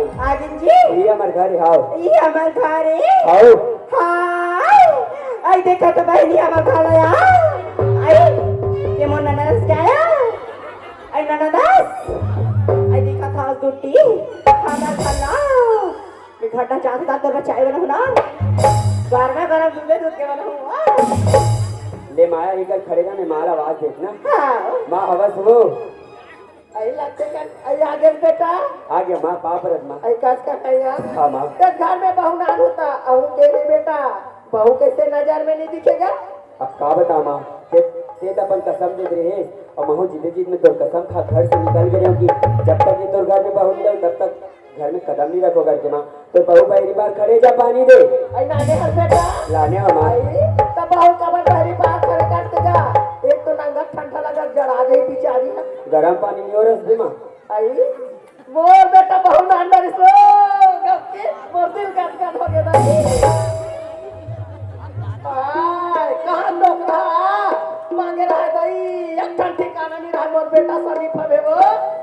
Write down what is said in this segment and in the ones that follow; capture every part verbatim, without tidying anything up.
आगिन जी। ये हमर घर हे, हाव। ये हमर घर हे। हाव। हाव। आई देखा तो बहिनी हमर घर हे, हाव। आई, ये मोर ननद जाय। आई ननद। आई देखा था गुट्टी। हमर घर ला। मैं घर ना जात, जात तो बचाए वाला हूँ ना। गरम गरम दूधे दूध के वाला हूँ। ले माया, इधर खड़े रह, मैं माँ ला आवाज देत ना। हाँ। माँ, हवस वो। आई लगते कर, आई आ गए बेटा। आ गया माँ, पाँव परत माँ। आई कस का भैया। हाँ माँ। तो घर में बहू ना होता, अहू के नहीं बेटा, बहू कैसे नजर में नहीं दिखेगा? अब का बता माँ, ते, ते तो अपन कसम दे रहे और महू जिदे जिद में तोर कसम खा घर से निकल गए हो कि जब तक ये तोर घर में बहू नहीं रहो, तब तक घर में कदम नहीं रखो करके माँ। तो बहू बहरी बार खड़े जा पानी दे। आई लाने हर बेटा। लाने हमार। आई, तब बहू कबर बहरी बार खड़े करते जा। एक तो नंगा ठंडा लगा, जरा दे बेचारी। गरम पानी नहीं हो रस दे माँ। आई, मोर बेटा बहू नान डरिस वो। गप के मोर दिल गदगद हो गया दाई। आय, कहाँ नोकरा मांगे रहे दाई, एक ठन ठिकाना नहीं रहा। मोर बेटा समीप हवे वो,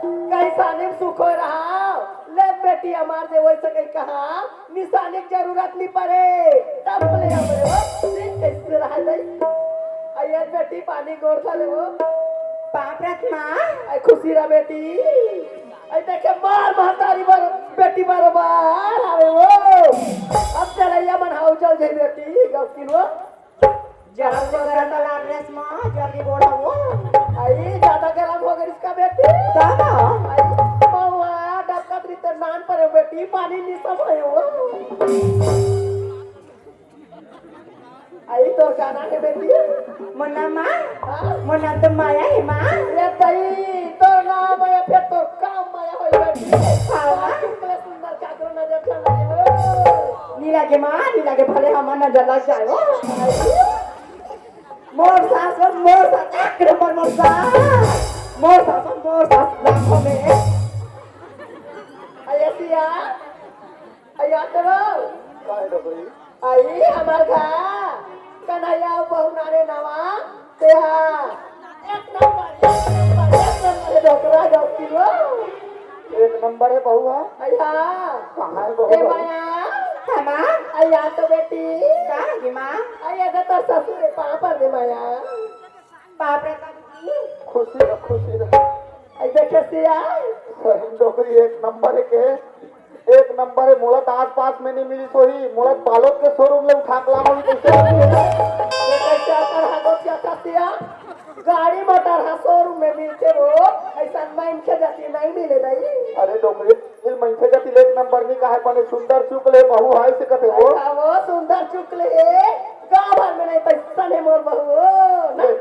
कहीं सानिम सुख हो रहा। ले बेटी हमार जे वैसे कहीं कहा, निशानी के जरूरत नहीं पड़े, तब ले आवे वो। देख कैसे रहा है दाई। आई आज बेटी पानी गोड़ खा ले वो। बाप रत माँ। आई खुशी रहा बेटी। आई देखे मार महतारी बर, बेटी बरोबर आवे वो। अब चलैया मन हाउ चल जाए बेटी, गौकिन वो। जल्दी गरम वाला ड्रेस मा, जल्दी गोड़ा वो। आई, ज्यादा गरम हो गई इसका बेटी। दादा। आई, महुआ, डबकत रही तो नान पर बेटी, पानी नहीं सब है वो। आई, तोर गाना है बेटी। मुन्ना माँ, हाँ? मुन्ना तो माया है माँ। ये तई, तोर नाम है, फिर तोर काम माया हो बेटी। हाँ, माँ। कितने सुंदर काकरो नजर चल रही हो। नी लागे माँ, नी लागे, भले हमर नजर लग जाए हो। मोर सास, मोर सास, एक नंबर मोर सास। मोर सास, मोर सास, लाखों में। अयसिया, अया तो। काहे डोकरी? आई, हमर घर। कन्हैया अउ बहू नाने नवा, तेहा। एक नंबर, एक नंबर, एक नंबर हे डोकरा, डोकरी हो। एक नंबर हे बहू हा। अया। कहाँ हे बहू? ए माया। हाँ, माँ। अया तो बेटी। का हे माँ? अया तो तोर ससुर हे, पाँव पर दे माया। बाप रे, बाप रे। खुशी रह, खुशी रह। आई देखे सिया। सही डोकरी एक नंबर हे के। एक नंबर हे, मोला तो आसपास में नहीं मिली सोही, मोला तो बालोद के शोरूम ले उठा के लाना होही कैसे? ये कैसे आता रहा दो क्या था सिया? गाड़ी मोटर हा शोरूम में मिलते वो, ऐसा मनखे जाति नहीं मिले नहीं। अरे डोकरी, दिल मनखे जाति ले एक नंबर नहीं कहा, बने सुंदर चुक ले बहू हाय से कथे वो। ऐसा वो सुंदर चुक ले, गाँव भर में नहीं पैसा नहीं मोर बहू, ना। ले,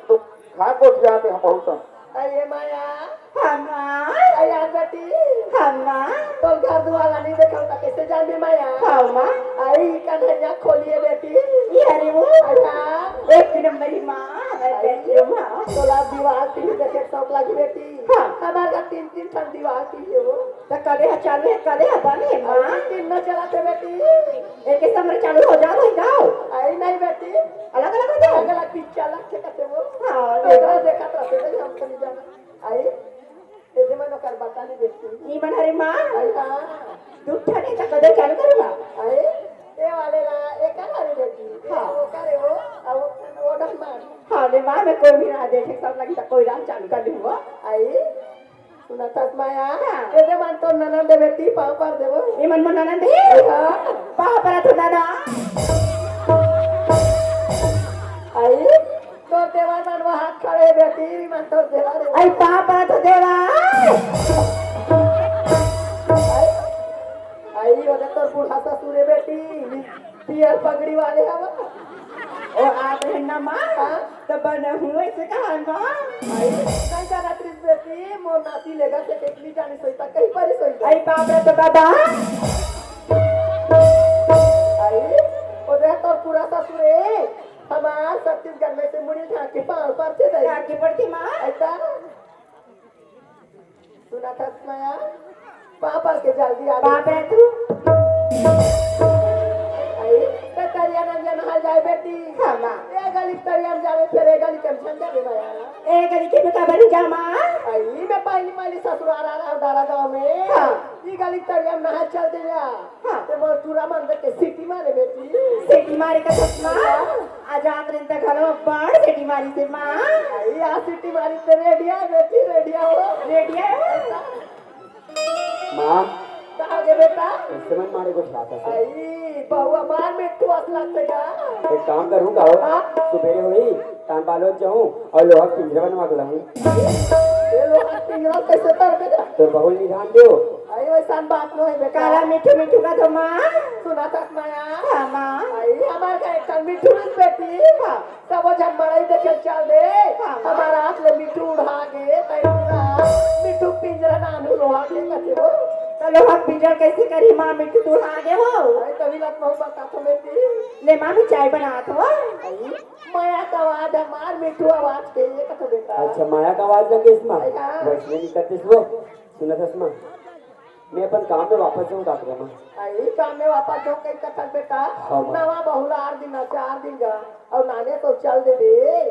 तो खा कोठिया पे हम बहुत। अये माया। हाँ, माँ। अये आज बेटी। हाँ, माँ। तोर घर दुआर ला नहीं देखा होता, कैसे जानबे माया? हाँ, माँ। आई कन्हैया खोलिए बेटी। ये अरे वो। अया। एक नंबर ही माँ, अरे आई। बेटी माँ। तोला दीवार टीवी देखे शौक लगी बेटी। हाँ। हमार घर तीन तीन ठन दीवार टीवी हे वो। तो कदे हा चालू हे, कदे हा बंद हे माँ? आई तीन न चला थे बेटी। एक ही समय चालू हो जाओ, हो जाओ। आई नहीं बेटी। अलग अलग हो जाओ। अलग अलग पिक्चर लग के कथे वो। हाँ, तो देखा था, तो हम कहीं जाना। आई, ए जे मन ओकर बता नहीं बेटी। ई मन हरे माँ। आई, हाँ। दू ठन हे त कदे चालू करबा? आई, ए वाले ला, ए का वाले बेटी? हाँ। वो करे वो, अब वो डर मार। हाँ, ले माँ, मैं कोई भी ना देखे, सब लगी त कोई रात चालू कर दूंगा। आई, सुना था माया? हाँ। ए जे मन तो ननद बेटी, पाँव पर देवो। ई मन मन ननद हे? हाँ। पाँव पर तो दादा। आई, तोर देवर मन वहाँ खड़े बेटी, मन तोर देवर हे। आई पाँव परत हो देवर। आई, आई, ओदे तोर बूढ़ा ससुर हे बेटी, पियर पगड़ी वाले हवा। ओ आप हे ना माँ, हाँ? तो बना हुए से कहा माँ। आई, कई का रात्रि बेटी, मोर नाती लेगा से टेकली जानी सोईता, कहीं पर ही सोईता। आई बाप रे तो दादा। आई, ओदे तोर पूरा ससुर हे। हमार छत्तीसगढ़ में से मुड़ी ढाके पाँव परथे दाई। ढाके पड़थे माँ। ऐसा? सुना था माया? पाँव पर के जल्दी आ। पाँव पर तू। आई, त तरिया नंजन हल जाए बेटी। हाँ, माँ। ए गली तरिया में जावे, फिर ए गली के झंझट में जावे माया। ए गली के में काबर नहीं जा माँ? आई, मैं पहली पहली ससुराल आ रहा हूँ दारा गाँव में। हाँ। ई काली तरिया नहा चल दे जा। हाँ। ते मोर टूरा मन देख के सीटी मारे बेटी। सीटी मारे का ससुर माँ। आ जात रहिन त घलो बड़ सीटी मारिस हे माँ। अई आ सीटी मारिस ते रेडिया बेटी, रेडिया हो। रेडिया हो। माँ। कहाँ गे बेटा? इस समय मारे को ठाता से। अई बहुआ मार में तू असला से जा। एक काम करूँ का हो? हाँ। सुबेरे होई तान बालोद जाऊँ अउ लोहा के पिंजरा बनवा के लाऊँ। ये लोहा के पिंजरा कइसे करबे रे? तोर बहू ल नइ ध्यान देव। अई वइसन बात नोहे बेटा। काला मिठू मिठू का तो माँ। सुनत हस माया? हाँ माँ। अई हमर घर एक ठन मिठू मिस बेटी। हाँ। सबो झन मड़ई देखे चल दे। हाँ माँ। हमर हाथ ले मिठू उड़ा गे, तई पूरा मिठू पिंजरा नानू लोहा के कथे वो। त लोहा के पिंजरा कइसे करही माँ, मिठू तो उड़ा गे वो। अई तभी लत महू बता तो बेटी। ले माँ, मैं चाय बनात हँव। अई माया का आवाज, हमार मिठू आवाज के ये कथो बेटा। अच्छा, माया का आवाज लगे इसमा। अई हाँ। वइसने नइ कथे वो। सुनत हस माँ, मैं अपन काम में वापस जाऊँ डॉक्टर माँ। अई काम में वापस जाऊँ कही कथस बेटा। हाँ माँ। नवा बहू ला आठ दिन, चार दिन गा, अउ नाने तो चल दे दे,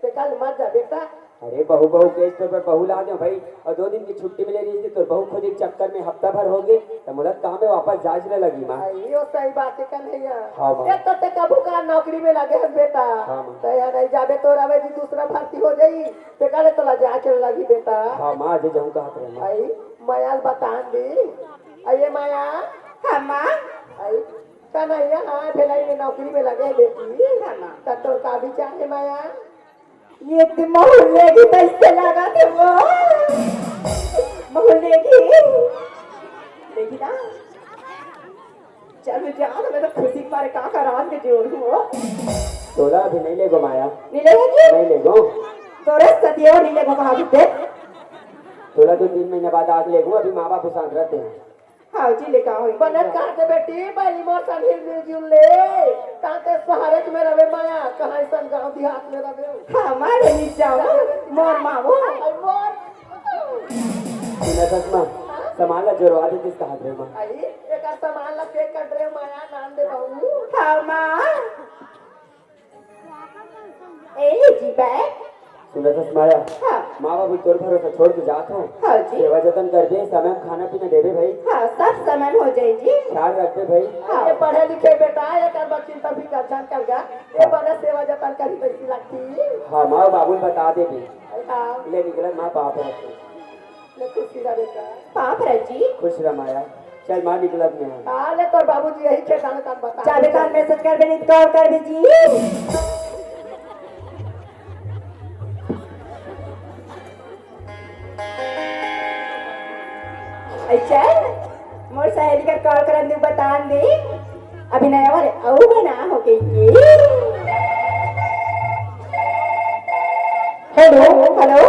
ते कल मत जा बेटा। अरे बहू बहू के तो मैं बहू ला देव भाई, अउ दो दिन की छुट्टी मिले रहिस ते तोर बहू खोजे के चक्कर में हफ्ता भर हो गे, त मोला काम में वापस जाए ल लगही माँ। अई वो सही बात हे कन्हैया। हाँ माँ। एक तो ते कभू का नौकरी में लगे हस बेटा। हाँ माँ। त यहाँ नइ जाबे तो रवे जी दूसरा भर्ती हो जाई, ते काले तोला जाए ल लगही बेटा। हाँ माँ, अभी जाऊँ कहत रहेंव माँ। अई माया ल बतान दे। अई माया। हाँ माँ। अई कन्हैया हाँ भिलाई में नौकरी में लगे हे बेटी। हाँ माँ। त तोर का विचार हे माया? ये ते महू ल लेगही तइसे लगथे वो। महू ल लेगही। लेगही ना? चल मैं जात हँव, मैं तो खुशी के मारे का का रात के जोर हूँ। तोला अभी नइ लेगो माया। नइ लेगो जी? नइ लेगो। तोरे सतियो नइ लेगो कहा भी ते। तोला दो तीन महीना बाद आके लेगो, अभी माँ बाप साथ रहते हैं। हाँ जी, ले का होई? बनत कहा थे बेटी, बहिनी मोर संग हिल मिल जुल ले। ताते शहर में रवे माया, कहाँ अइसन गाँव देहात में रवे? हमारे नइ जाओ, मोर माँ वो। अई मोर सुनत हस माँ, सामान ला जोरवा देतिस कहत रहेंव माँ। अई, एकर सामान ला pack कर रे माया, नान दे बहू। हाँ माँ। ए ले जी bag। सुनत हस माया? हाँ। माँ बाबू तोर भरोसा छोड़ के जात हँव। हाँ जी। सेवा जतन करबे, समय में खाना पीना देबे भाई। हाँ, सब समय में हो जाई जी। ख्याल रखबे भाई। हाँ। ये पढ़े लिखे बेटा, एकर बर चिंता फिकर झन कर गा। ये हाँ। बने सेवा जतन करही तइसे लगथे। हाँ, माँ बाबू ल बता देबे। हाँ। ले निकलत माँ, पाँव परत हँव। ले खुशी रह बेटा। पाँव परत जी। खुश रह माया। चल माँ निकलत हँव। हाँ, ले तोर बाबूजी यही खेत आने तक बता। जाबे त message करबे, नइ त call करबे जी। अच्छा, मोर सहेली का call करन दे, बतान दे। अभी नया वाले अउ बना हो गई के। Hello. Hello.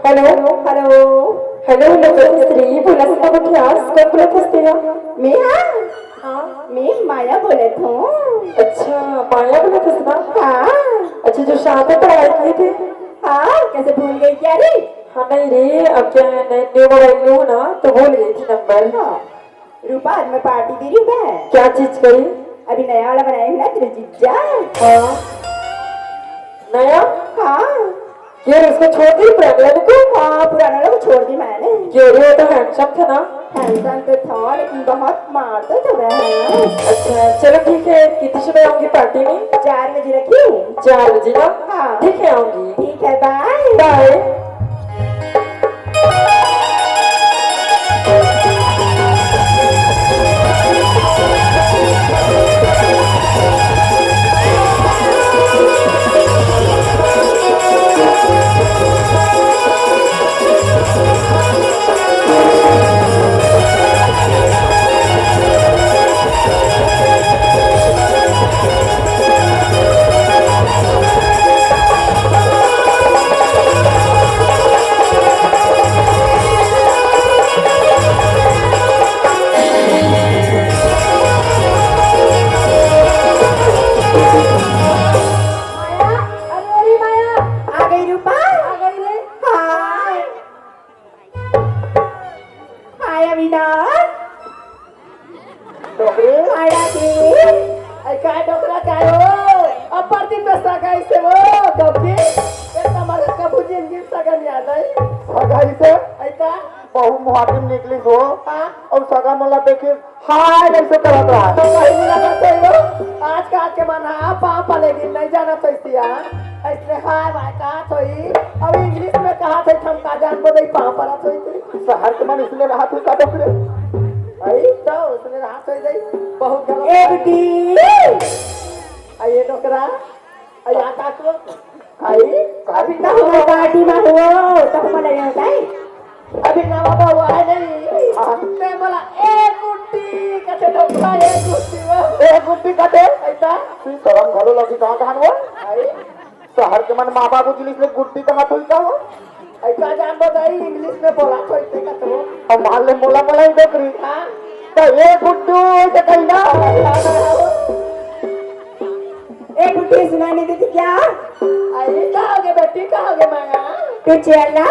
Hello. Hello. Hello, Lokshri, बोलस ना बठियास, कोन बोलत हस तेहा? मैं हाँ। हाँ। मैं माया बोलत हँव। अच्छा, माया बोलत हस ना? हाँ। अच्छा, जो शाम में पढ़ाई किए थे? हाँ, कइसे भूल गई क्या रे? हाँ, नहीं रे, अब क्या है, नए, new mobile लूँ ना, तो भूल गई थी number। हाँ। रूपा, आज मैं party दे रही हूँ मैं। क्या चीज कही? अभी नया वाला बनाया हूँ ना तेरे जीजा। हाँ। नया? हाँ। ये उसको छोड़ दी, पुराने वाले को? हाँ, पुराने वाले को छोड़ दी मैंने। ये रे, वो तो handsome था ना? Handsome तो था, लेकिन बहुत मारता था वह। अच्छा, चलो ठीक है, कितने समय आऊंगी party में? चार बजे रखी हूँ। चार बजे ना? हाँ। ठीक है, आऊंगी। ठीक है, bye। Bye। माया, अरे, अरे, माया। आ गई रूपा? आ गई रे। हाय। हाय अविनाश। डोकरी? हाय राखी। अरे, काय डोकरा काय हो? अब्बड़ दिन में सगाई से हो, डोकरी। ये तुम्हारे कभू जिंदगी में सगन याद आई? सगाई से? ऐसा? बहू मुहाटिम निकलिस हो। हाँ। अउ सगा मन ला देखिस, हाय, ऐसे करत रहा। तो कहीं नहीं लगा तो यो, आज का के मन हा पाँव पले गिन नहीं जाना तो इसिया। इसने हाय वाय कहा थोई, अब इंग्लिश में कहा थे, हम का जान को नहीं पाँव पड़ा थोई थी। शहर के मन इसने रहा थे का डोकरे। आई तो उसने रहा थोई दई, बहुत गलत ए बात। बेटी। आ ये डोकरा, आ या का तो? आई, अभी तो हमारे पार्टी में हुआ, तो हम ले जाओ, आई। अभी नवा बउआ है नहीं। हाँ। ते बोला, "ए गुड्डी," कहते डोकरा, "ए गुड्डी वो।" ए गुड्डी कहते? ऐसा? तू शरम घलो लगी कहाँ कहाँ वो? आई। शहर के मन माँ बाबू जिनिस ले गुड्डी कहा तो का हो? ऐसा जान बताई, इंग्लिश में बोला तो इतने का तो। अब मान ले मोला बोला ही डोकरी। हाँ। तो ए गुड्डू ऐसे कही ना। हाँ, हाँ, हाँ। ए गुड्डी, सुनाई नहीं देती क्या? अरे, का हो गया बेटी, का हो गया माया? तू चेला?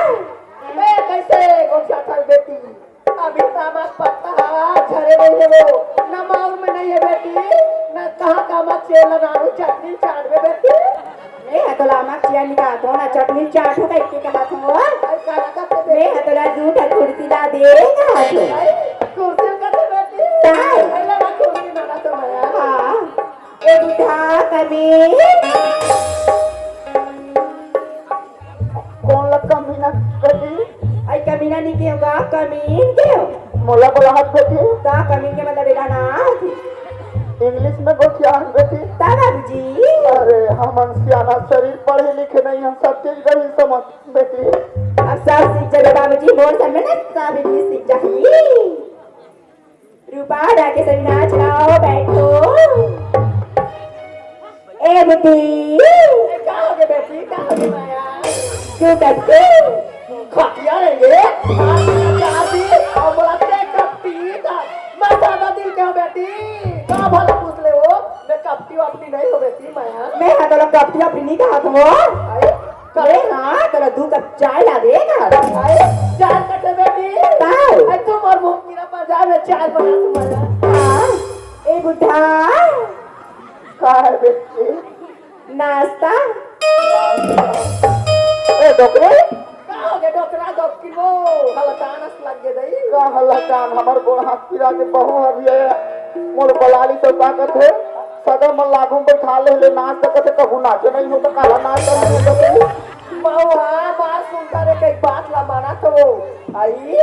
मैं कैसे गोठिया था बेटी? अभी तो आमा के पत्ता झरे नहीं है वो, ना माउर में नहीं है बेटी, ना कहाँ का आमा चेला नाड़ू चटनी चाट में बेटी। ए, हतोला आमा के चेला निकाल दो ना, चटनी चाट हो कह के कहा था वो। अरे, का लगा तो ए, बेटी? हतोला जूठ है, कुर्सी ला दे कहा तो। अरे, कुर्सी का तो बेटी। काय? अरे, ना कुर्सी ना, ना तो माया। हाँ। ए बुढ़ा कमीन। कौन ला कमीना कही? आई कमीना नहीं केहूँ गा, कमीन केहूँ। मोला बोला हाथ बेटी। का कमीन के मतलब बेटा ना? इंग्लिश में गोठिया हाथ बेटी। ता बाबूजी। अरे, हमन सियाना शरीर पढ़े लिखे नहीं, हम सब चीज गलत समझ बेटी। अब सब सीख जाबे बाबूजी, मोर सब में ना सब इंग्लिश सीख जाही। रूपा, जाके सभी नाच लाओ, बैठो। ए बेटी। ए, का हो गया बेटी? का हो गया माया? क्यों करते? खटिया रहेंगे। आज का दी और बोला ते कपटी का। मैं सादा दिल के हूँ बेटी। का भला पूछ ले वो? मैं कपटी वपटी नहीं हो बेटी माया। मैं हाँ तो कपटी वपटी नहीं कहा तुम। अरे, करे हाँ, तोला दू कप चाय ला दे का? अरे, चाय कटे बेटी? ताऊ। अरे, तुम और मुंह कीड़ा पर जा, मैं चाय बना तुम्हारा। हाँ, ए बुढ़ा। का है बेटी? नाश्ता। ए, डोकरी? का हो गया डोकरा, डोकरी वो? हलकान अस लग गए दई। का हलकान? हमर गोड़ हाथ पिरा के बहू अभी है। मोर बलाली तो का कथे? सगा मन लागू में बैठा ले, ले नाच तो कथे, कहूँ नाचे नहीं हो तो काला नाच नहीं हो तो। महुआ मार सुनता रे, कई बात ला माना तो। आई,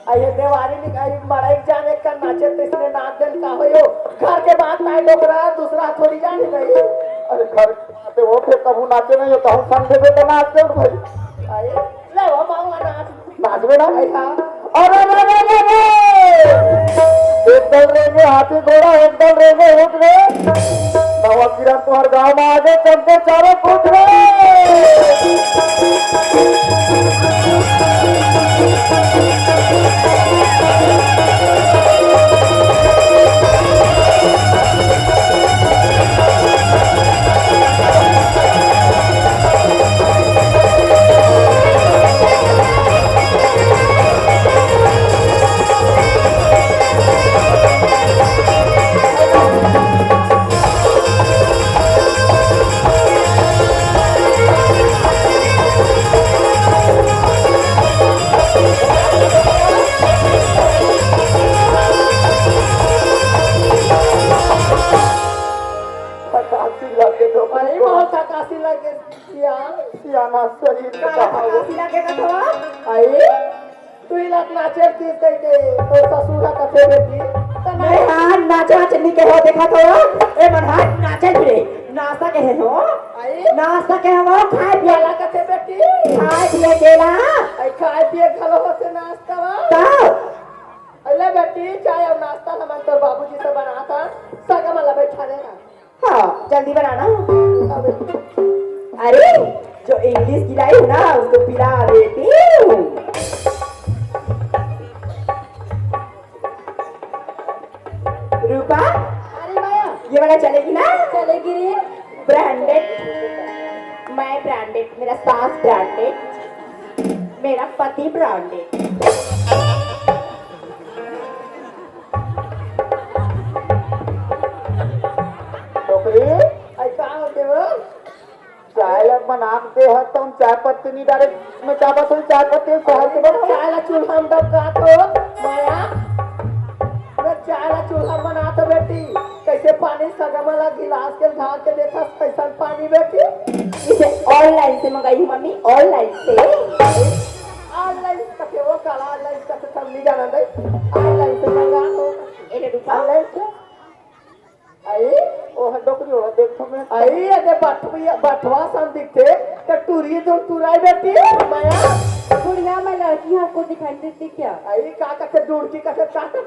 आई ये देवारी निकाली, मड़ाई जाने का नाचे तो इसने नाच देन का हो यो। घर के बात आए डोकरा, दूसरा थोड़ी जाने नहीं। अरे घर के बात है वो, फिर कहूँ नाचे नहीं हो तो हम समझे तो नाच दे भाई। आई, ले वो महुआ नाच। नाचबे ना? अरे हाँ। अरे रे रे रे रे! एक दल रेंगे हाथी घोड़ा, एक दल रेंगे ऊंट रे। नवा किरण तुहर गांव में आगे चमके चारों कूट रे। फटासी लगे तो भाई, बहुत फटासी लगे। सियान, सियाना शरीर में कहाँ हो? काशी लागे का थवा? आई, तू ही लात नाचे तीस कह के, तो ससुर का कथे बेटी। तो मैं नहीं। हाँ, नाचे वाचे नहीं के हो, देखा तो। ए, मन हाँ, नाचे भी रे। नाश्ता के है हो? आई? नाश्ता के हो, खाए पिए। काला कथे बेटी। खाए पिए केला। आई, खाए पिए खलो हो से नाश्ता वा। तो? अले बेटी, चाय और नाश्ता हमन तोर बाबूजी से बनाता। सगा मला बैठा देना। हाँ, जल्दी बनाना। अरे, जो इंग्लिश गिलाई हूँ ना, उसको पिला देती हूँ। रूपा, अरे माया। ये वाला चलेगी ना? चलेगी रे। ब्रांडेड, मैं ब्रांडेड, मेरा सास ब्रांडेड, मेरा पति ब्रांडेड। डोकरी, अरे का होते हो? चाय ला बना के दे हस, त चाय पत्ती नहीं डारे। मैं चाहत हँव चाय पत्ती शहर के बना। चाय ला चूल्हा में डबकात हँव, माया। मैं चाय ला चूल्हा में बनात हँव बेटी। कइसे पानी सगम ला गिलास के ढार के देखस, कइसन पानी बेटी? इसे online से मंगाई हूँ मम्मी, online से। Online कथे वो, काला online कथे, सब नहीं जाना नहीं। Online से मंगा तो। ए रे रूपा। Online से। आई, ओह डोकरी, ओह देखो मैं। आई, एदे बठुआ, बठवा सन दिखथे, त टूरी जोन टूराय बेटी, माया। बुढ़िया, मैं लड़की हूँ, आपको दिखाई नहीं देती क्या? आई, का कथे, डुड़की कथे, का कथे?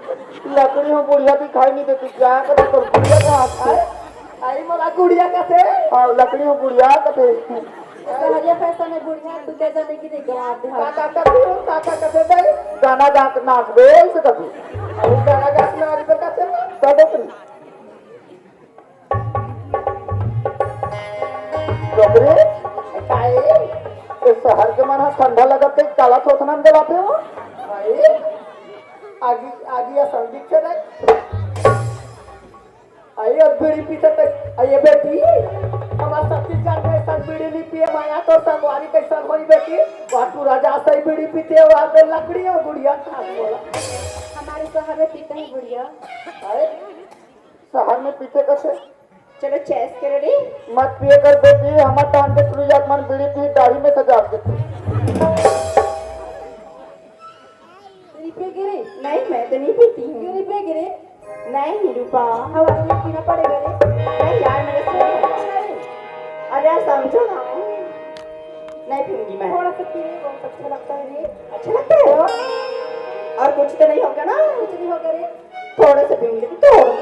लकड़ी हूँ, बुढ़िया दिखाई नहीं देती क्या? कथे तो बुढ़िया का हाथ से। आई, आई, मोला गुड़िया कथे। हाँ, लकड़ी हूँ, बुढ़िया कथे। सहरिया फैशन में बुढ़िया, तू क्या जाने की देख गवा आप का, बिहार। का कथे, का, का कथे दे? गाना गा के नाच दे, ऐसे कथे। आई, गाना गा के नाच दे कथे, का डोकरी? डोकरी, काहे? ए शहर के मन ह ठंडा लगत हे, काला थोथना में जलाते हो? भाई, आगी, आगी असन दिखे नहीं। आई अब बीड़ी पीते ते, आई ये बेटी, हमार छत्तीसगढ़ में ऐसा बीड़ी नहीं पिए, माया तो संगवारी कैसन होई बेटी? वहाँ पूरा जा सही बीड़ी पीते हो, वहाँ पे लकड़ी हो, गुड़िया खास बोला। हमारे शहर में पीते हैं बुढ़िया। अरे, शहर में पीते कैसे? चलो chess करो रे। मत पिए कर बेटी, हमार टांग के टूट जात मन बीड़ी पी दाढ़ी में सजा देती। तेरी पे गिरी? नहीं, मैं तो नहीं पीती हूँ। तेरी पे गिरी? नहीं रूपा। हमारे लिए पीना पड़ेगा रे। नहीं यार, मेरे से नहीं होगा। अरे यार, समझो ना, नहीं पीऊंगी मैं। थोड़ा सा पीने बहुत अच्छा लगता है रे। अच्छा लगता है? और कुछ तो नहीं होगा ना? कुछ नहीं होगा रे। थोड़ा सा पीऊंगी, थोड़ा।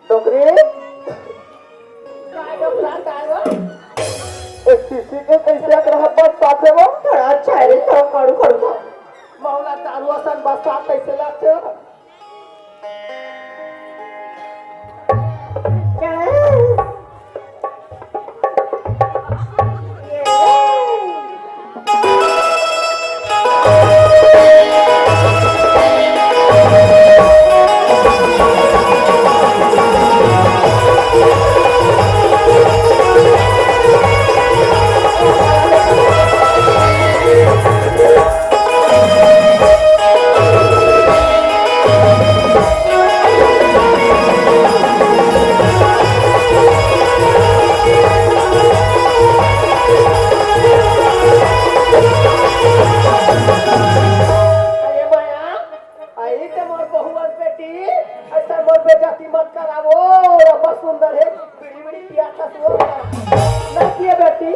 डोकरी। काय डोकरा, काय वो? ए शीशी के कैसे एक रहा बस साथे वो? थोड़ा अच्छा है रे, थोड़ा कड़ू कड़ू था। मौला दारू असन बस साथ कैसे लागथे हो? अरे बया, आई ते मोर बहुअर बेटी, ऐसा मोर बेइज्जती मत करावो। अब सुंदर है, बीड़ी बीड़ी पिया था तू। ना पिए बेटी,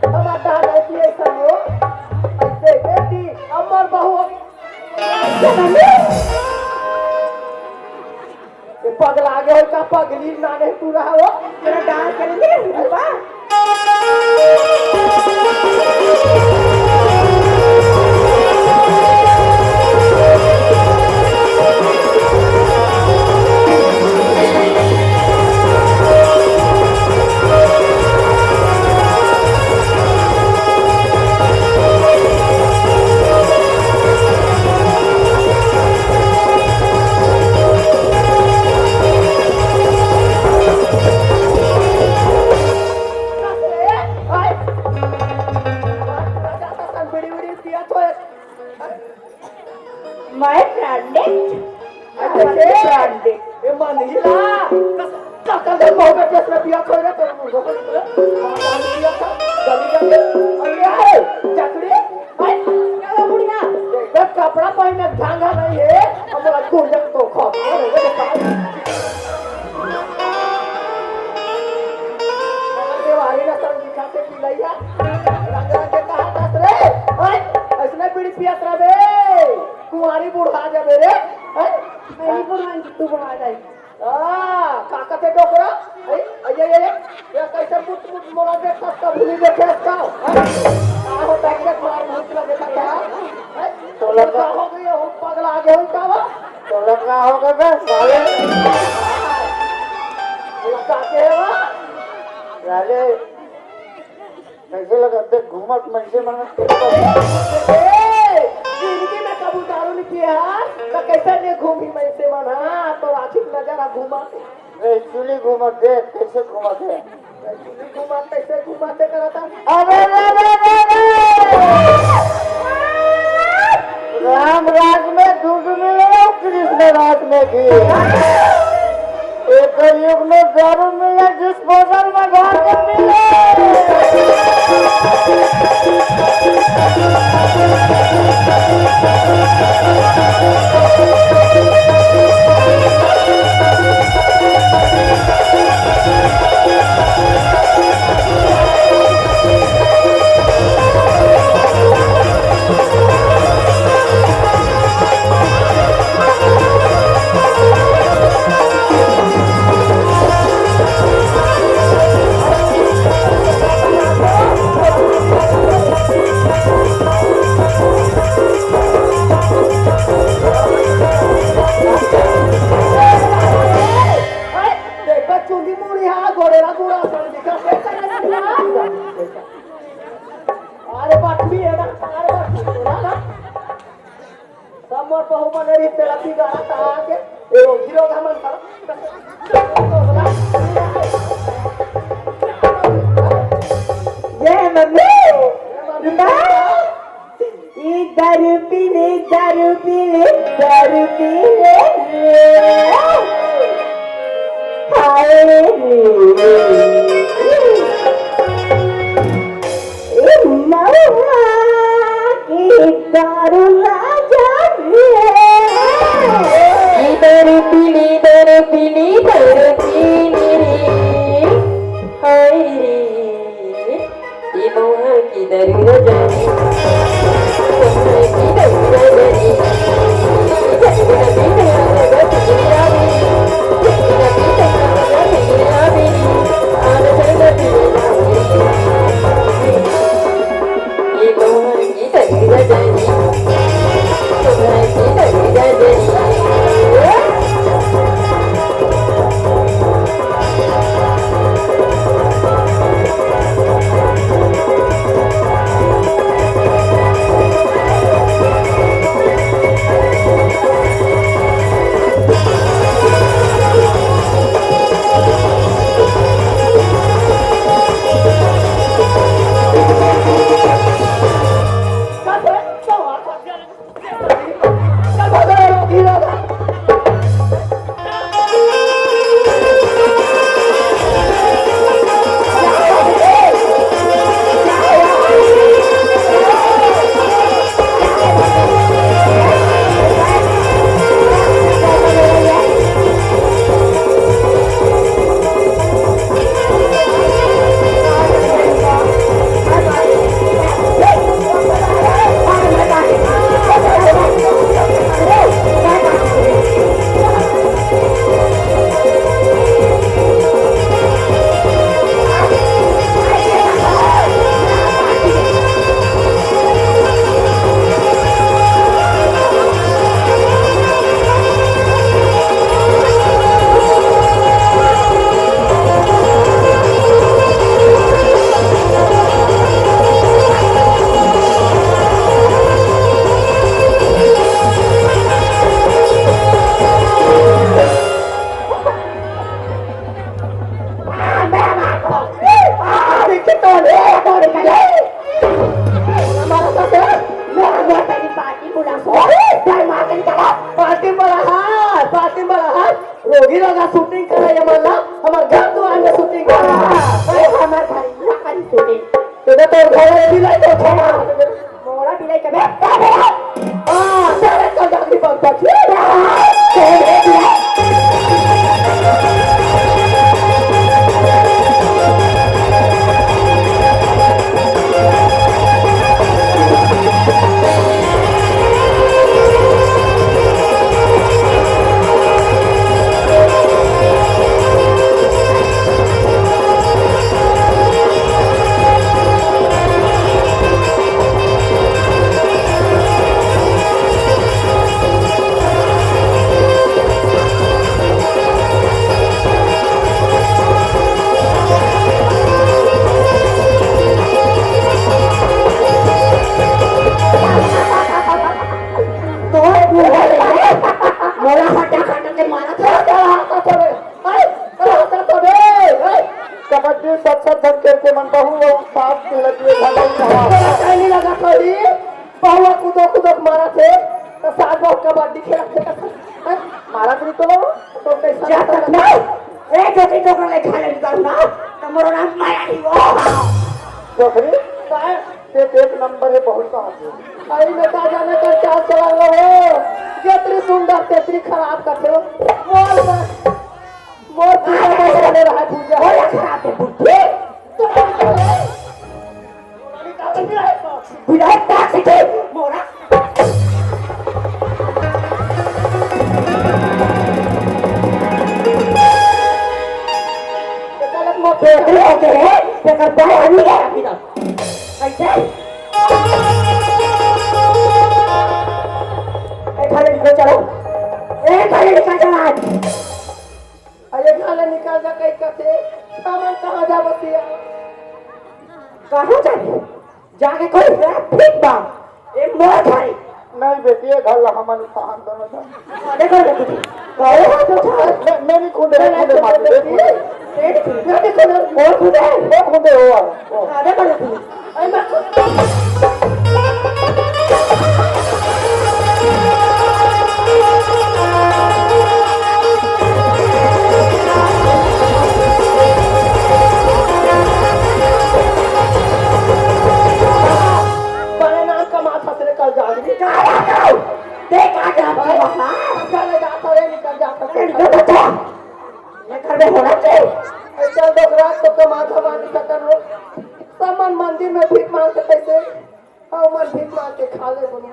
हमार डहा नहीं पिए ऐसा हो। ऐसे बेटी, अब मोर बहू। ये पगला गए हो का, पगली नाने तू रहा हो। तेरा डांस करेंगे, रूपा। मैं ब्रांडेड। अच्छा, ये ब्रांडेड। ये मंदिर ला। काका के मौके पे अपना पिया खोए रे, तेरे मुंह को। गली गली। अरे, जकड़ी। भाई, क्या हुआ बुढ़िया? देख, कपड़ा पहने ढंगा नहीं है। अब बोला, "तू जब तो खा, अरे, ये तो खा।" अरे, भाई, ना समझी खाते पी लइया। रंग रंग के कहा दस रे। ओए, ऐसने बीड़ी पियत रहबे। कुंवारी बुढ़ा जाबे रे। हैं? नहीं बुढ़ाएंगे, तू बुढ़ा जाएगी। आ, का कहते डोकरा? ए, ए, ए, ए, ए, ये कैसे मुत मुत मोला देखत, कभी नहीं देखे इसका? हैं? का होता है कि मार भूत लगे था क्या? हैं? तो लगा का हो गई, हम पगला गए हो क्या वो? तो लगा हो गए बे, साले। लगा के है वो? साले। कैसे लगत हे घूमत मनसे मन में? ए, जिंदगी में कबू दारू नहीं पिए हा, तो कैसे नहीं घूमी मनसे मन, हाँ, तो राखी नजर आ घूमत। ए, actually घूमत देख, कैसे घूमत हे? घुमाते से घुमाते करता। अरे रे रे रे रे! राम राज में दूध मिले, कृष्ण राज में घी। एक युग में दारू मिले, disposal में भर के मिले। देखबा चुंदी मुड़ी हा, गोड़ेला गुड़ा सन दिखा, कैसा नहीं दिखा? अरे बाटली है ना, अरे बाटली है ना। सब मोर बहू मन री तेरा बिगाड़ा ता आके, ए वो हीरो का मन था। ये मम्मी, ये मम्मी। ई दारू पीले, दारू पीले, दारू पीले रे। हाय रे। ई महुआ के दारू राजा रे। ई दारू पीले, दारू पीले, दारू पीले रे। हाय रे। ये महुआ की दरुरा जाने, महुआ की दरुरा जाने। ये महुआ की दरुरा जाने, महुआ की दरुरा जाने। पार्टी बड़ा है, पार्टी बड़ा है। रोगी रोगा shooting करे ये मन ला, हमर घर दुआर में shooting करे। भाई, हमर घर इहाँ करी shooting। तेरे तो घर में बिलाई तो छोड़ा। मोला बिलाई के बे, आ, तेरे तो डगरी पर बची। ते मन बहू अउ सास के लगे झगड़ा हुआ। तोला काहे नहीं लगा करी? बहुआ कूदो कूदो के मारा थे, तो सास बहू कबड्डी खेला थे। हैं? मारा भी तो लो, तो कैसा जा लगता तक है? ना, ए, डोकरी डोकर ले खा ले निकाल ना, तो मोरो नाम माया नहीं हो। डोकरी? काय? ते तो एक नंबर है, बहुत कहा थे। अरे मैं का जाने का चाल चला लो हो, जेतरी सुंदर तेतरी खराब कर दो। बोल बस। मोर पूजा बने रहा पूजा। बोला खराब है बुद्धि। विराट पास के मोरा। गलत मत बोल। तेरे होते हैं, तेरे पाए आने का अभी तक। कैसे? ए, खाली निकल चलो। ए, खाली निकल चलो आज। अरे घर ले निकल जा कहीं कथे, हमन कहाँ जा बसिया? कहाँ जाबे? जाके कोई रह ठीक बा। ए मोर भाई। नहीं बेटी, ये घर ला हमन उठान दोनों जन। देखो, देखो, कहो हो तो उठा। मैं, मैं नहीं कूदे, मैं नहीं कूदे, मार दे, नहीं कूदे। नहीं कूदे। वो कूदे। वो कूदे हो, वो। हाँ, देखो, देखो। बड़े नाम का माथा तेरे कल जागरी। काला गाँव, ते का जाता है वहाँ? चले जाता रे, निकल जाता है। निकल जाता। ये कर दे होना चाहिए। ए, चल डोकरा, तो के माथा मार सकन हो। सब मन मंदिर में भीख मांग के पैसे, हाँ, मन भीख मांग के खा ले बोलू।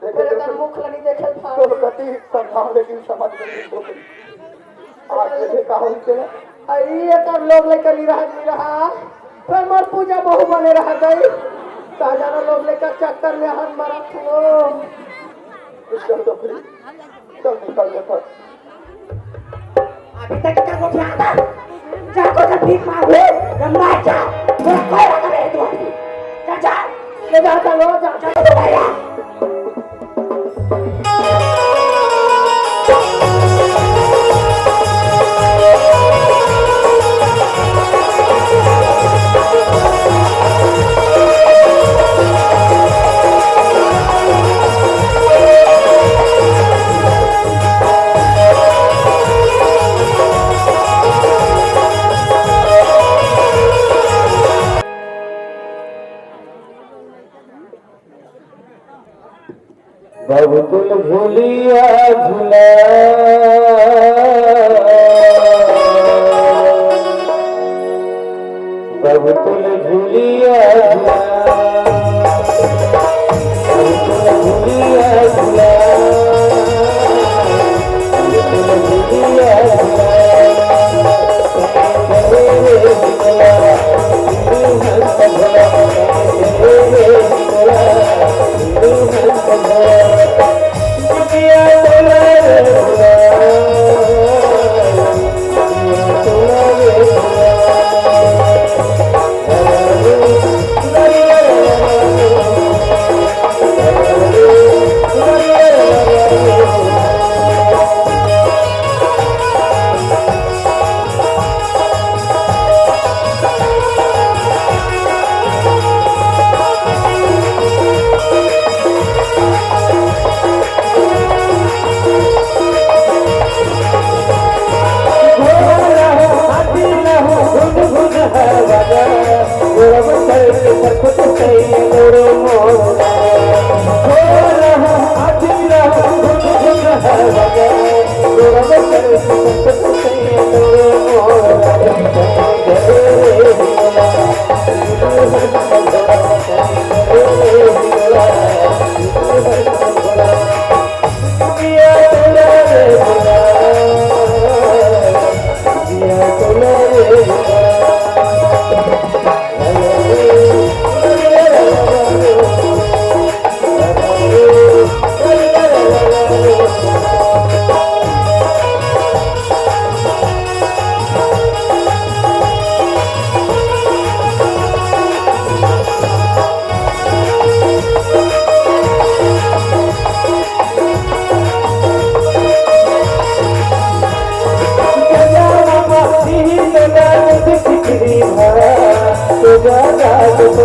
देखे फिर तो अगर मुख लगी देखे था। तो कति समझाओ, लेकिन समझ में नहीं तो। आज देखे का होई के ना? अरे, ये कर लोग लेकर निरहा, निरहा। फिर मोर पूजा बहू बने रह गई। का जाना लोग लेकर चक्कर में हम मरत हो। चल डोकरी, चल निकल जा। अभी तक इधर को ध्यान दे। जा को तो भीख मांग ले, लंबा जा। थोड़ा कोई रखा मेरे द्वार से। जा, जा। ले जा, जा, लो, जा, जा, जा, जा। बबतुल झुलिया झुला, बबतुल झुलिया झुला, बबतुल झुलिया झुला, बबतुल झुलिया झुला।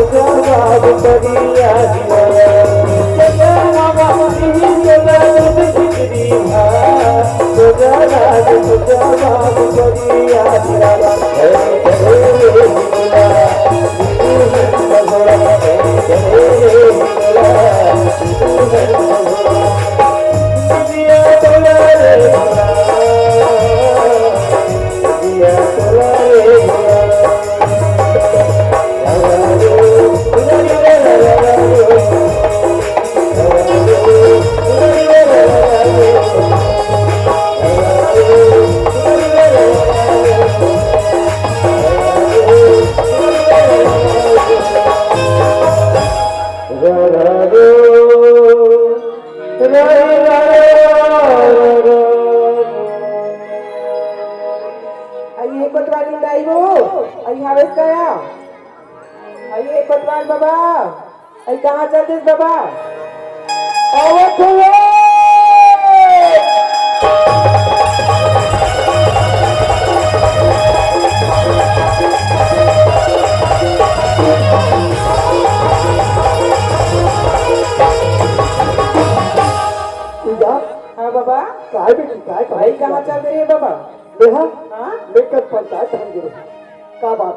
अई हे कोतवाली दाई हो, अई हावेस का? अई हे कोतवाल बाबा, अई कहाँ चल दिस बाबा? आवत हवे। पूजा। हाँ बाबा। काय बेटी, काय, काय भाई कहाँ चल रहे बाबा? मेहा? हाँ? मैं कर पंचायत धान गिरे। का बात?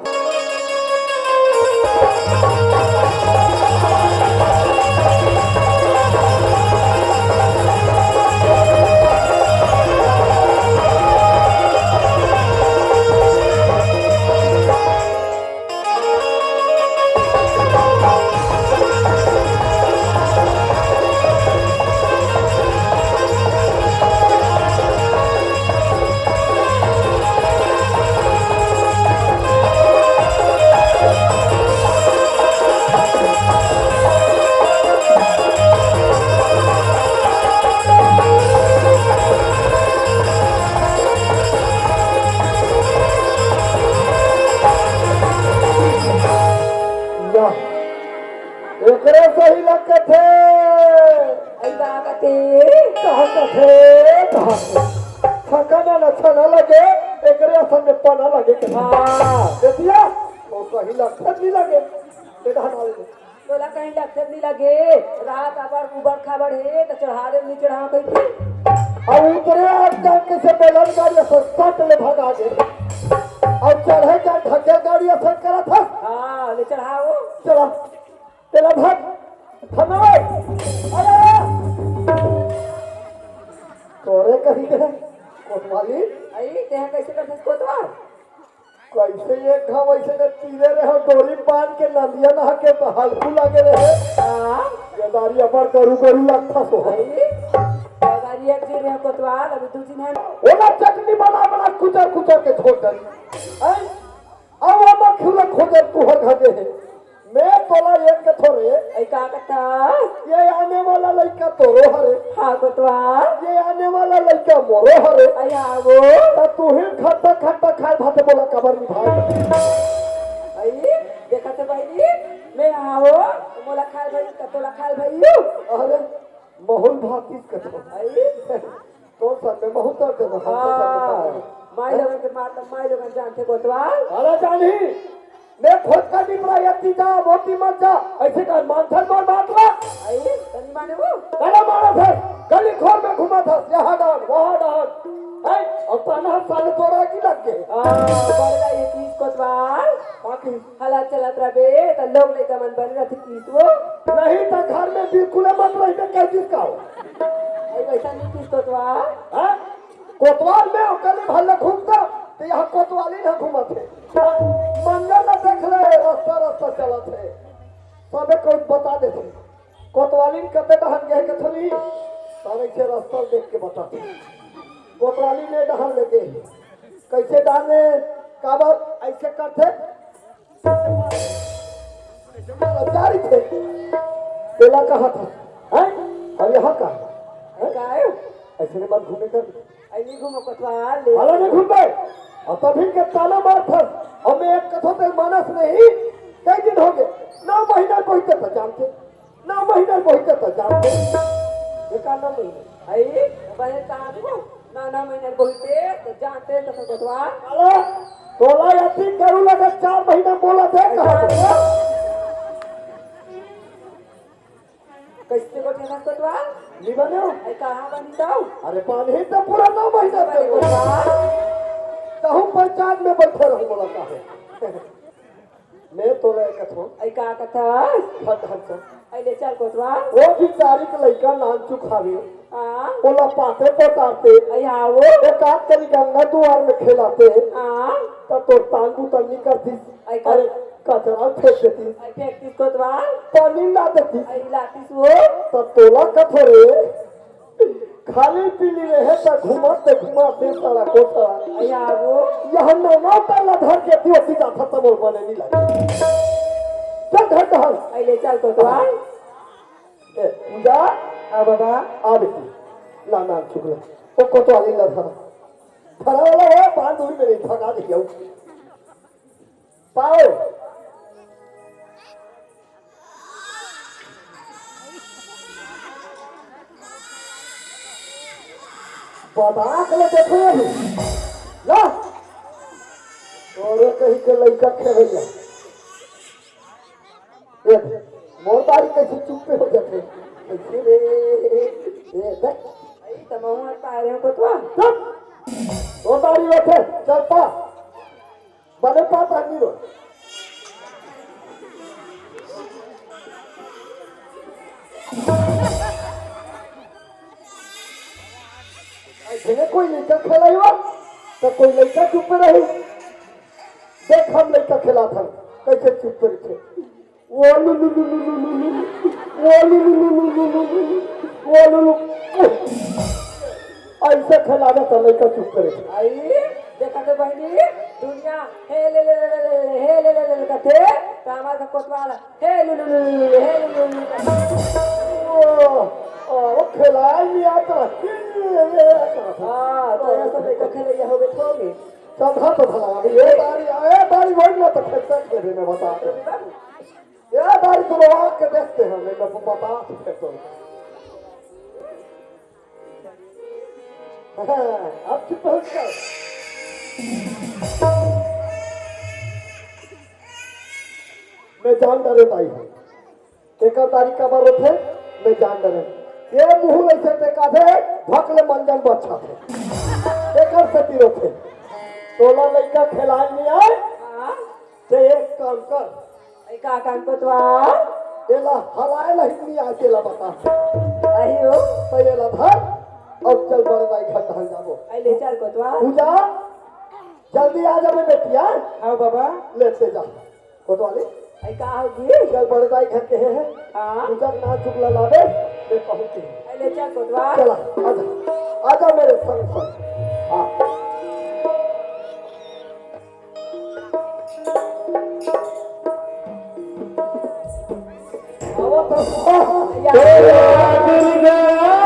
वाह, एकरे सही लगथे। अई का कथे? कहा कथे? कहा कथे? छक्का ना अच्छा ना लगे, एकरे असन में पना लगे के। हाँ। देखिया, वो सही लगथे नहीं लगे। देखा ना लगे। तोला कहीं लगथे नहीं लगे, रात अबर उबड़ खाबड़ हे, त चढ़ा दे, नहीं चढ़ा कहीं के। अब उतरे आज जान के से बैलन गाड़ी से सट ले भगा दे। और चढ़े जान ढकेल गाड़ी से करत हस। हाँ, ले चढ़ाओ। चला, तेला भाग। थमाओ। अरे, तोरे कहीं के कोतवाली? अई, तेहा कैसे करथस कोतवाल? कैसे एक घाव ऐसे ने तीरे रहे हो, डोरी बांध के नंदिया नहा के तो हल्कू लगे रहे। हाँ। ये दारी अबर गरु गरु लगथा सो। अरे, ये दारी एक जी रहे कोतवाल, अभी दू दिन है। ओला चटनी बना बना कुचर कुचर के छोड़ दे। हैं? अब वो मखिला खोजर तुहर घगे है। मैं तोला एक कथो रे। ऐ का कथा? ये आने वाला लइका तोरो हरे। हाँ, कोतवाल। ये आने वाला लइका मोरो हरे। ऐ हाँ वो। त तू ही खट्टा खट्टा खाए भाते बोला कबर निभाए। ऐ, देखा थे बहिनी, मैं हाँ वो, मोला खाए भाई, त तोला खाए भाई। अरे, महुल भातीस कथो। ऐ। तोर संग में बहुत दर्द है, हम तो संग में हाँ, दर्द है। माई लोगन के मार, त माई लोगन जानथे कोतवाल। अरे जानी, मैं खोज का निपरा यत्ती जा, मोती मत जा, ऐसे का मानथन मोर बात ला। आई, तनी माने वो। अरे मारा था, गली खोर में घुमा था, यहाँ डाल, वहाँ डाल। हैं? और ताना साले तोरा की लग गए। आ, बड़ गई तीस कोतवाल। बाकी हला चलत रबे, त लोग लइका मन बने रहिथे तीस वो। नहीं त घर में बिल्कुल मत रहिबे, कह दिस का हो। आई, वैसा नहीं तीस कोतवाल। हाँ? कोतवाल में ओकर ले भले घूमता, त यहाँ कोतवाली ना घूमत है। मंजर ना देख ले, रास्ता, रास्ता चलत है। सबे कोई बता देथे। कोतवालिन कते डहन गे कथनी, तब ऐसे रास्ता देख के बताथे। कोतवालिन ए डहन ले गे। कैसे डाले, काबर ऐसे करथे? जारी थे। तेला कहा था, हैं? और यहाँ का? हैं? का है? ऐसे ने मत घूमे कर। ऐ नहीं घूमो कोतवाल ले। अरे नहीं घूमबे। अब तभी के ताना मार था। अब मैं एक कथो ते मानस नहीं। कई दिन हो गए। नौ महीना कोई ते जानते। नौ महीना बोहिते त जानते। एका नौ महीना। आई, बहे कहाँ को? नौ, नौ महीना बोहिते त जानते त कोतवाल। अरे, तोला यति करू लगा चार महीना बोला दे कहाँ को? कोतवाल? नहीं बने हो? अरे कहाँ बनी तौ? अरे पानी तो पूरा नौ महीना अरे से कोतवाल? तहु पंचायत में बैठे रहू बोला का है। मैं तो ले कथो। अरे का कथा? हट हट कर। अरे ले चल कोतवाल। वो बिचारी के लइका नान चुखावे। हाँ। ओला पाते पोताते। अरे हाँ वो। एक आध करी गंगा दुआर में खेलाते। हाँ। तो तोर तान बुतन नहीं करती। अरे का- अरे कचरा फेंक देती। अरे फेंकतीस कोतवाल। पानी ला देती। अरे लातीस वो। तो तोला कथो रे। खाली पीली रहे त घुमत ते घुमत दे साला कोसा। अया वो। यह नौना ताला धर के दियो सीधा खत्म और बने नहीं लगे। चल घर टहल। अइले चल कोतवाल। ए, पूजा। हाँ बाबा। आ बेटी। ला नाम चुगला। ओ कोतवाली ला धरा। धरा वाला है, बांध दूर में नहीं, भगा दे जाओ। पाओ। बता के ले देखो अभी। ला। तोरे कहीं के लइका खेलैया। ए, मोर बारी कैसे चुप्पे हो जाते? कैसे रे? ए, देख। आई तमहू हर पाए रहे हो कोतवा। चुप। मोर बारी बैठे, चल पा। बने पाता नहीं रो। ऐसे कोई लइका खेलाइवा, तो कोई लइका चुप रही। देख हम लइका खेला था, कैसे चुप रखे। वो लुलु लुलु लुलु लुलु, वो लुलु लुलु लुलु लुलु, वो लुलु। ऐसे खेलावे तो लइका चुप करे। आई, देखा तो बहनी, दुनिया हे ले ले ले ले ले, हे ले ले ले ले कथे, तो हमारे का कोतवाल हे लुलु लुलु लुलु, हे लुलु लुलु। ओ, ओ, वो खेलाए नहीं आता। हाँ, तो ऐसा लइका खेले ये हो गए, हो गए। चल, हाँ, तो भला, अभी ये बारी, ये बारी वही ना तो खेलता खेले में बता दे। ये बारी तो रवा के देखते हैं, मैं तो बता सकते हो। हाँ, अब चुप हो जाओ। मैं जान डारे भाई हूँ। एकर तारीख काबर होथे, मैं जान डारे। ये मुँह ऐसे टेकाथे, भक ले मंजन बच्छाथे। एकर सेती रोथे। तोला लइका खेलाए नहीं आए, हाँ? ते एक काम कर। अई का काम कोतवाल? एला हलाए ला ही नहीं आए, तेला बता। अई हो। तो एला धर, अब चल बड़े दाई घर धान जाबो। अई ले चल कोतवाल। पूजा, जल्दी आ जाबे बेटिया। हाँ बाबा। लेते जा। कोतवाली। अई का होगी? चल बड़े दाई घर के हैं। हाँ। पूजा के नाच चुगला लाबे, मैं कहूँ के। अई ले चल कोतवाल। चला, आजा। आजा मेरे संग संग। हाँ। दुर्गा